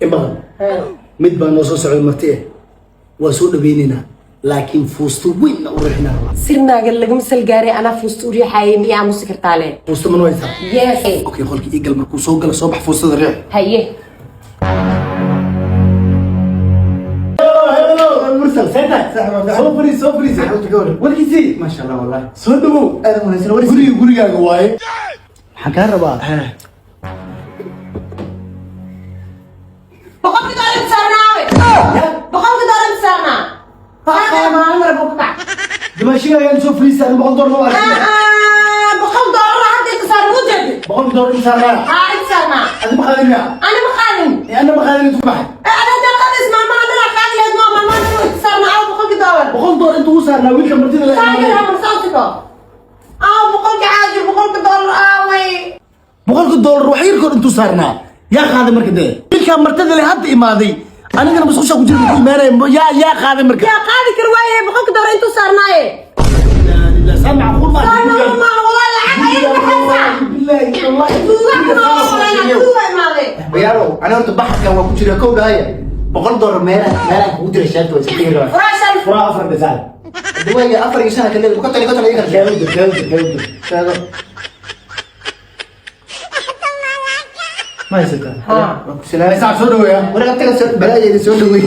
Imaqan mid baa noo soo socday marti eh, waa soo dhaweynaynaa, laakiin fuusto weynna u riixinaa rabaa. Sirnaaga lagama salgaaray, anaa fuusta u riixaayay, miyaa aamusi kartaa le? Fuusto mana haysaa? Yes. Okay, qolkii ii gal, markuu soo galo soo bax, fuustada riix. Haye. Mursal, soo fariis, soo fariis. Warkiisii? Maasha Allah, wallahi. Soo dhawow. Aad wanaagsan waris. Guriga gurigaaga waaye. Waxaan kaa rabaa 100-kii doolar inta saarnaawe, 100-kii doolar inta saarnaa, maalin mara buu ka kac. Dimashiga ayaan soo fariisay, 100 doolar ma arkin. 100 doolar hadda inta saaran u jeedi. 100-kii doolar inta saarnaa? Haa, inta saarnaa. Adi ma qaadin miya? Ani ma qaadin. Ee, anna ma qaadin, intu ku baxay. Ana dalqadis maalmaha dhanaa qaadi lahayd, moo maalmaha dhan inta saarnaa aw 100-kii doolar? 100 doolar inta ugu saarnaa wiilka martida la Saagan hamar saasiko aw 100-kii caajir, 100-kii doolar aaway? 100-ka doolar wax yar kor intuu saarnaa, yaa qaaday marka? Dee wiilkaa martida le hadda imaaday, anigana musqusha ku jira ku imaanaya, yaa qaaday marka? Yaa qaadi kar waaye, 100-kii doolar intuu saarnaaye? Saa macquul ma Saarnaa maaha walaa, lacag ayada baxaysaa. Billahi wallahi. Tuuga kuna tuuga imaaday. Bayaalow, ani horta baxarkan waa ku jira kow dhahaya. 100 doolar meelaha kugu jira sheegta, waa iska tegi rabaa. Furaashan. Furaa afar dhisaal. Duwayga afar iyo shan kale, konton iyo konton iga kala. Keedu dir, keedu dir, keedu dir. Sheego. Ma haysataa? Haa. Waa ku salaamay. Saac soo dhaweeya. Waraaq taga soo balaayada soo dhaweey.